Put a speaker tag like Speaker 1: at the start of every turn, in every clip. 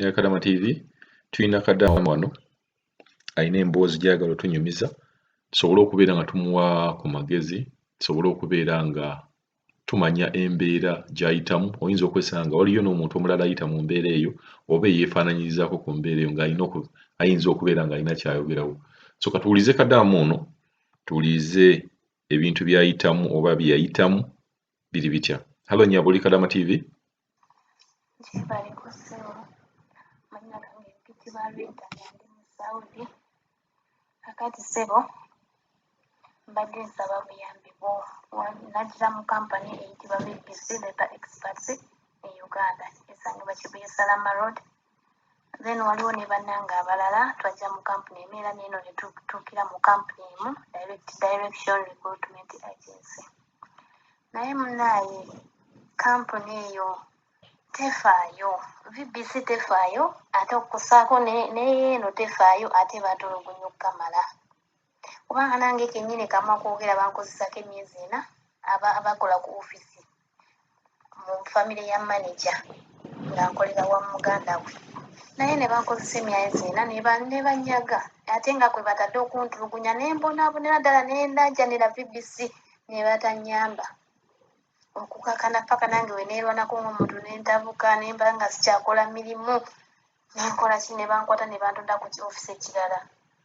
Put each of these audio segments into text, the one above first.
Speaker 1: Ya Kadama TV. Tulina Kadama wano, alina emboozi gy'ayagala otunyumiza, tusobole okubeera nga tumuwa ku magezi, tusobole okubeera nga tumanya embeera gy'ayitamu. Oyinza okwesanga nga waliyo n'omuntu omulala ayita mu mbeera eyo oba eyeefaananyirizaako ku mbeera eyo ng'alina ayinza okubeera ng'alina ky'ayogerawo. So katuwulirize Kadaama ono, tuwulirize ebintu by'ayitamu oba bye yayitamu biri bitya. Hello nnyabo, oli Kadama TV.
Speaker 2: Gyebaleko ssebo, amannya gange mpitibwa Rita nga ndi mu Saudi. Kakati ssebo mbadde nsaba buyambi bwo. Najja mu kampani eyitibwa VBC Labour Experts e Uganda esangibwa Kibuye Salama Road. Then waliwo ne bannange abalala twajja mu kampuni emu era n'eno ne tutuukira mu kampuni emu, Direct Direction Recruitment Agency. Naye munnaaye kampuni eyo tefaayo, VBC tefaayo, ate okussaako n'eeno tefaayo, ate batulugunya okukamala. Kubanga nange kennyini kamwa kwogera bankozesako emyezi 4 abakola ku ofisi mu famire ya maneja nga nkolera wa muganda we, naye ne bankozesa emyezi 4 ne banyaga, ate nga kwe batadde okuntulugunya ne mbonaabonera ddala ne ndaajanira VBC ne batanyamba okukakana paka nange we neerwanako ng'omuntu ne ntabuka ne mba nga sikyakola mirimu ne nkola ki, ne bankwata ne bantonda ku ki ofisi ekirala.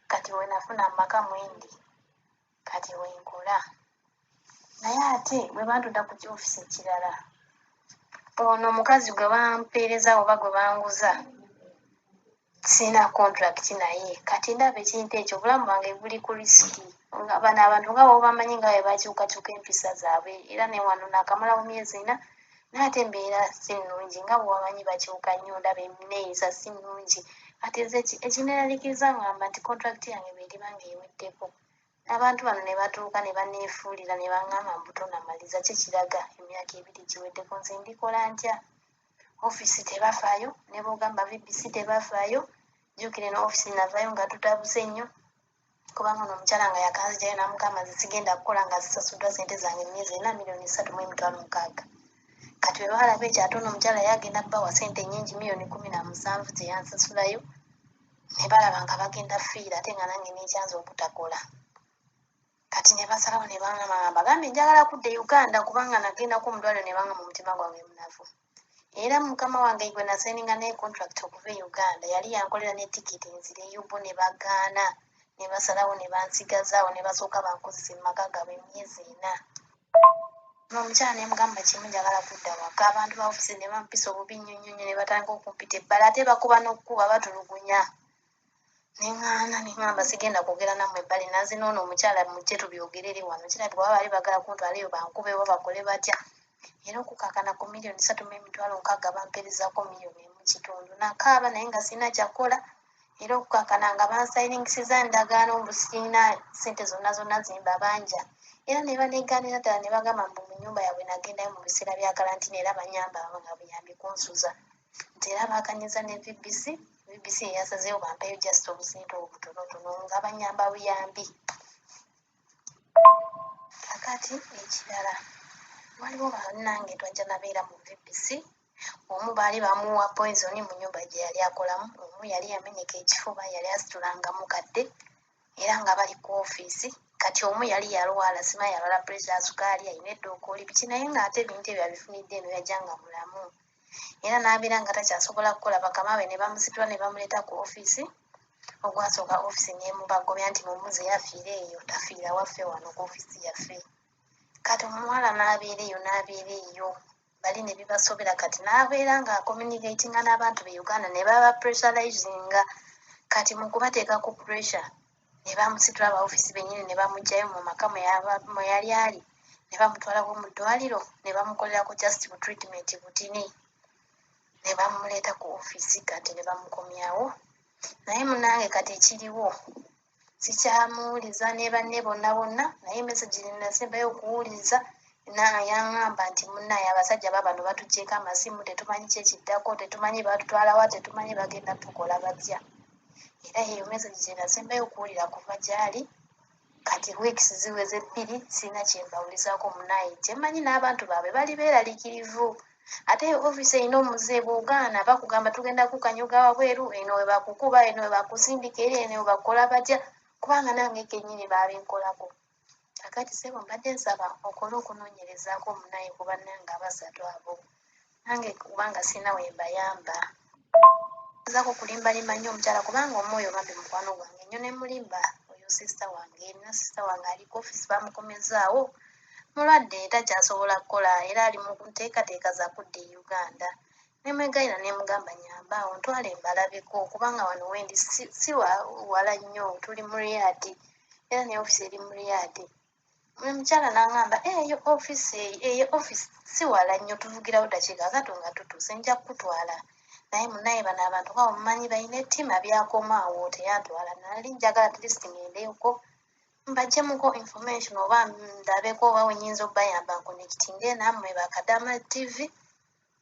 Speaker 2: Kati we nafuna amaka mwendi, kati we nkola, naye ate bwe bantonda ku ki ofisi ekirala, ono omukazi gwe bampeereza oba gwe banguza sirina contract naye. Kati ndaba ekintu ekyo, obulamu bwange buli ku risk. Nga bano abantu nga bo bamanyi nga bwe bakyukakyuka empisa zaabwe, era ne wano naakamalawo myezi 4, naye ate embeera si nnungi nga bwe wamanyi bakyuka nnyo, ndaba enneeyisa si nnungi. Kati nze ekineeraliikiriza ngamba nti contract yange bw'eriba ng'eweddeko, abantu bano ne batuuka ne baneefuulira ne baŋŋamba mbu tonamaliza, ki kiraga emyaka 2 giweddeko, nze ndikola ntya? Ofiisi tebafaayo, ne bw'ogamba VBC tebafaayo. Jjukira eno ofiisi navaayo nga tutabuse nnyo, kubanga ono omukyala nga yakanzigyayo n'amugamba nze sigenda kukola nga zisasuddwa ssente zange emyezi 4, 3,600,000. Kati bwe baalaba ekyo, ate ono omukyala ye agenda bbawa ssente nnyingi, miliyoni 17 ze yansasulayo, ne balaba nga bagenda fiira, ate nga nange nekyanze obutakola. Kati ne basalawo ne baŋŋamba nga mbagambye njagala kudda e Uganda, kubanga nagendako mu ddwaliro ne baŋŋamba omutima gwange munafu. Era mukama wange gwe nasayininga naye contract okuva e Uganda yali yankolera ne tikiti nzireyo, bo ne bagaana ne basalawo ne bansigazaawo ne basooka bankozesa mu maka gaabwe emyezi 4. Omukyala ne mugamba kimu, njagala kudda waka. Abantu ba ofisi ne bampisa obubi nnyo nnyo nnyo, ne batandika okumpita ebbala, ate bakuba n'okkuba, batulugunya. Ne ŋŋaana ne ŋŋamba sigenda kwogera nammwe ebbali, nanze n'ono omukyala mujje tubyogerere wano. Kirabika oba baali baagala kuntwala eyo bankube oba bakole batya. Era okukakana ku 3,600,000 bampeerezaako miliyoni 1.5. Nakaaba naye nga sirina kyakukola, era okukakana nga bansayiningisiza endagaano mbu sirina ssente zonna zonna zimbabanja. Era ne baneegaanira ddala ne bagamba mbu mu nnyumba yaabwe nagendayo mu biseera bya kalantiini era banyamba nga buyambi kunsuza. Nti era baakanyiza ne VBC, VBC eyasazeewo bampeeyo just obusente obutonotono nga banyamba buyambi. Kakati ekirala, waliwo bannange twajja nabeera mu VBC, omu baali bamuwa poison mu nnyumba gye yali akolamu, omu yali yamenyeka ekifuba, yali asitulanga mukadde era nga bali ku ofiisi. Kati omu yali yalwala, simanyi yalwala pressure, sukaali, alina eddokooli biki, naye ng'ate ebintu ebyo abifunidde eno, yajja nga mulamu era n'abeera nga takyasobola kukola, bakama be ne bamusitula ne bamuleeta ku ofiisi. Ogwasooka ofiisi n'emubagobya nti mumuze yafiira eyo, tafiira waffe wano ku ofiisi yaffe. Kati omuwala n'abeera eyo n'abeera eyo bali ne bibasobera, kati n'abeera nga acommunicatinga n'abantu be Uganda ne baba pressurizinga. Kati mu kubateeka ku pressure ne bamusitula aba ofiisi bennyini ne bamuggyayo mu maka mwe yali ali ne bamutwalako mu ddwaliro ne bamukolerako just bu treatment butini ne bamuleeta ku ofiisi, kati ne bamukomyawo. Naye munnange kati ekiriwo sikyamuwuliza ne banne bonna bonna, naye message nasembayo okuwuliriza yaŋŋamba nti munnaye abasajja baabano batuggyeeko amasimu, tetumanyi ki ekiddako, tetumanyi batutwala wa, tetumanyi bagenda tukola batya. Era eyo message gye nasembayo okuwulira kuva gy'ali. Kati weeks ziweze 2 sirina kye mbawulizaako munnaye, kyemmanyi n'abantu baabwe bali beeraliikirivu. Ate eyo ofiisi erina omuze, bw'ogaana bakugamba tugenda kukanyuga wabweru, eno we bakukuba, eno we bakusindika eri, eno we bakukola batya, kubanga nange kennyini baabinkolako. Kaakati ssebo mbadde nsaba okole okunoonyerezaako munnaaye ku bannange abasatu abo, nange kubanga sirina we mbayamba. Gezaako kulimbalimba nnyo omukyala kubanga omwoyo bambi mukwano gwange nnyo ne mulimba oyo sister wange. Nina sister wange ali ku ofiisi bamukomezzaawo, mulwadde takyasobola kukola era ali mu nteekateeka za kudda e Uganda. Ne mwegayirira ne mugamba nnyamba awo ntwale mbalabeko kubanga wano wendi si wala nnyo, tuli mu Riyadh era ne ofiisi eri mu Riyadh. Omukyala n'angamba eyo ofiisi, eyo ofiisi si wala nnyo, tuvugirawo ddakiika asatu nga tutuuse, nja kukutwala. Naye munnaye bano abantu nga omumanyi balina ettima, byakoma awo teyantwala. Nali njagala at least ngendeyoko mbagyemuko information oba ndabeko oba we nnyinza okubayamba nkonectinge nammwe ba Kadama TV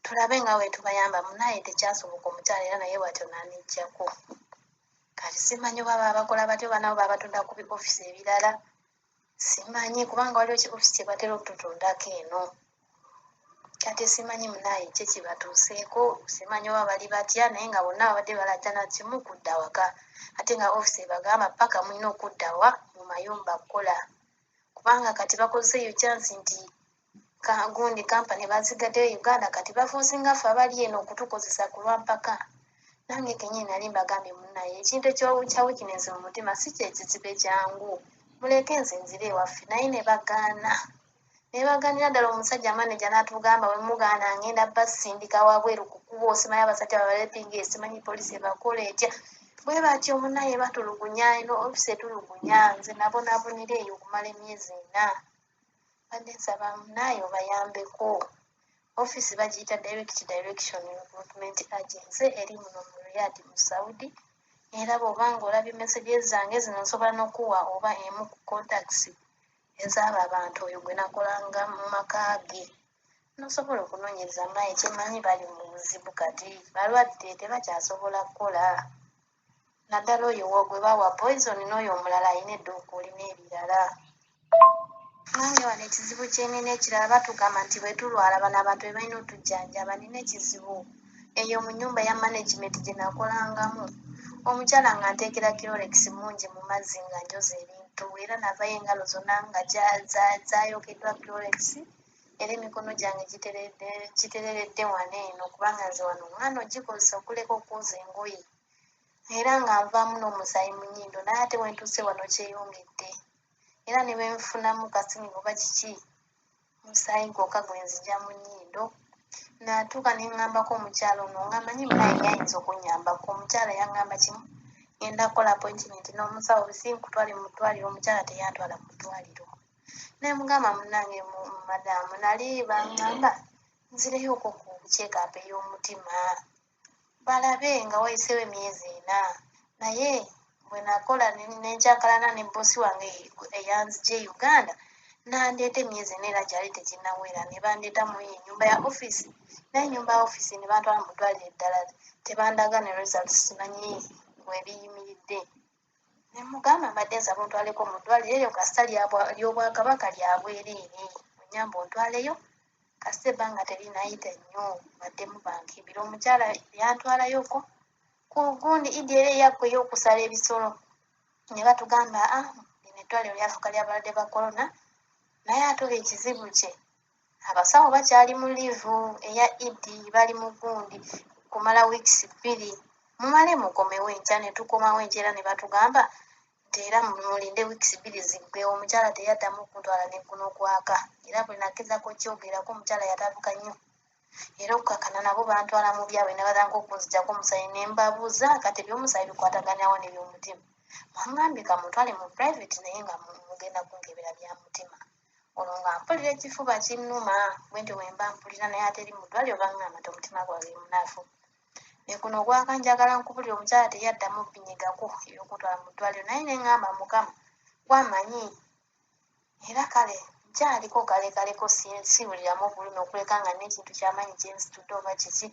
Speaker 2: tulabe nga we tubayamba. Munnaye tekyasoboka, omukyala era naye bw'atyo n'aneggyako. Kati simanyi oba baabakola batya oba nabo baabatunda ku bi ofiisi ebirala, simanyi kubanga waliwo ki ofiisi kye batera okututundako eno. Kati simanyi munaaye ki kibatuuseeko, simanyi oba bali batya, naye nga bonna babadde balaajana kimu kudda waka, ate nga ofiisi ebagamba paka mulina okudda wa mu mayumba kukola, kubanga kati bakozesa eyo chance nti gundi kampani bazigaddeyo e Uganda, kati bafuusinga ffe abali eno okutukozesa ku lwampaka. Nange kennyini nali mbagambye munnaye ekintu ekya weakness mu mutima si kye kizibu ekyangu, muleke nze nzire ewaffe, naye ne bagaana. Ne bagaanira ddala. Omusajja manager n'atugamba bwe mugaana ngenda basindika wabweru ku kkubo, simanyi abasajja babalepinga, simanyi poliisi ebakola etya. Bwe batyo munnaye batulugunya, eno ofiisi etulugunya, nze nabonaabonera eyo okumala emyezi ena. Mbadde nsaba munaaye obayambeko. Ofiisi bagiyita Direct Direction Recruitment Agency, eri muno mu Riyadh mu Saudi. Era bw'oba ng'olabye messages zange zino nsobola n'okuwa oba emu ku contacts ez'abo abantu oyo gwe nakolanga mu maka ge. N'osobola okunoonyereza munaaye, kyemmanyi bali mu buzibu kati balwadde tebakyasobola kukola. Naddala oyo gwe baawa poison n'oyo omulala alina edduukuuli n'ebirala. Nange wano ekizibu kye nnina ekirala, batugamba nti bwe tulwala bano abantu be balina otujjanjaba. Nnina ekizibu eyo mu nnyumba ya management gye nakolangamu, omukyala ng'anteekera Clorox mungi mu mazzi nga njoza ebintu, era navayo engalo zonna nga zaayokeddwa Clorox, era emikono gyange gitereredde wano eno kubanga nze wano ŋŋaana ogikozesa okuleka okwoza engoye, era nga nvaamu n'omusaayi mu nnyindo, naye ate we ntuuse wano kyeyongedde. Era ne bwe nfunamu kasinyiga oba kiki, musaayi gwokka gwe nzigya mu nnyindo. Natuuka ne ŋŋambako omukyala ono nga mmanyi munnaye ayinza okunnyambako. Omukyala yaŋŋamba kimu, ŋŋenda kukola appointment n'omusawo si nkutwale mu ddwaliro. Omukyala teyantwala mu ddwaliro. Ne mugamba munnange madaamu nali baŋŋamba nzireyoko ku check up ey'omutima balabe nga wayiseewo emyezi ena, naye bwe nakola ne nkyakalana ne bboosi wange eyanzigya e Uganda n'andeeta emyezi ena era gyali teginnawera, ne bandeeta mu ennyumba ya ofiisi, naye ennyumba ya ofiisi ne bantwala mu ddwaliro eddala, tebandaga ne results, simanyi we biyimiridde. Ne mugamba mbadde nsaba ontwaleko mu ddwaliro eryo kasita ly'Obwakabaka lya bwereere, onnyambe ontwaleyo kasita ebbanga terinnayita nnyo baddemu bankebere. Omukyala yantwalayoko ku gundi Idi era eyaggwa ey'okusala ebisolo, ne batugamba aa lino eddwaliro lyafuuka lya balwadde ba corona, naye ate oyo ekizibu kye abasawo bakyali mu leave eya Idi, bali mu gundi kumala weeks 2, mumale mukomewo enkya. Ne tukomawo enkya era ne batugamba nti era mulinde weeks 2 ziggwewo. Omukyala teyaddamu kuntwala ne guno gwaka, era bwe nagezaako okukyogerako omukyala yatabuka nnyo, era okukkakkana nabo bantwala mu byabwe ne batandika okunzigyako omusaayi. Ne mbabuuza kati eby'omusaayi bikwatagana wa n'ebyomutima? Baŋŋambye kamutwale mu private naye nga mugenda kunkebera bya mutima. Olwo nga mpulira ekifuba kinnuma bwe ntyo bwe mba mpulira, naye ate eri mu ddwaliro baŋŋamba nti omutima gwange munafu. Ne guno gwaka njagala nkubulire, omukyala teyaddamu binyigako eby'okuntwala mu ddwaliro, naye ne ŋŋamba Mukama gwamanyi, era kale nkyaliko kalekaleko siwuliramu bulumi okuleka nga n'ekintu kyamaanyi kye nsitudde oba kiki,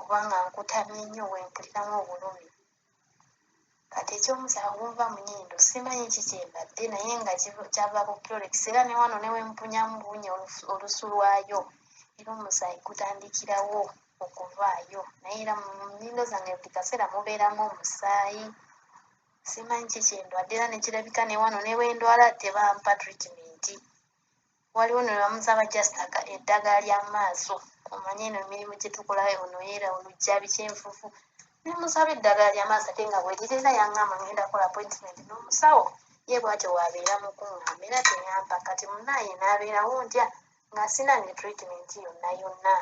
Speaker 2: oba nga nkutamye nnyo we mpuliramu obulumi. Kati ekyomusaayi ogunva mu nnyindo simanyi ki kye mbadde, naye nga kyava ku Clorox, era ne wano ne we mpunyamu buwunya olusu lwayo. Era omusaayi gutandikirawo okuvaayo naye era mu nnyindo zange buli kaseera mubeeramu omusaayi. Simanyi ki kyendwadde era nekirabika ne wano ne bwe ndwala tebampa treatment. Waliwo ne bamusaba just eddagala ly'amaaso, omanye eno emirimu gye tukola ono era olujja biki enfuufu, ne musaba eddagala ly'amaaso ate nga bwe liri era yaŋŋamba ngenda kukola appointment n'omusawo, ye bw'atyo bw'abeera mu kuŋŋamba era teyampa. Kati munnaaye naabeerawo ntya nga sina ne treatment yonna yonna?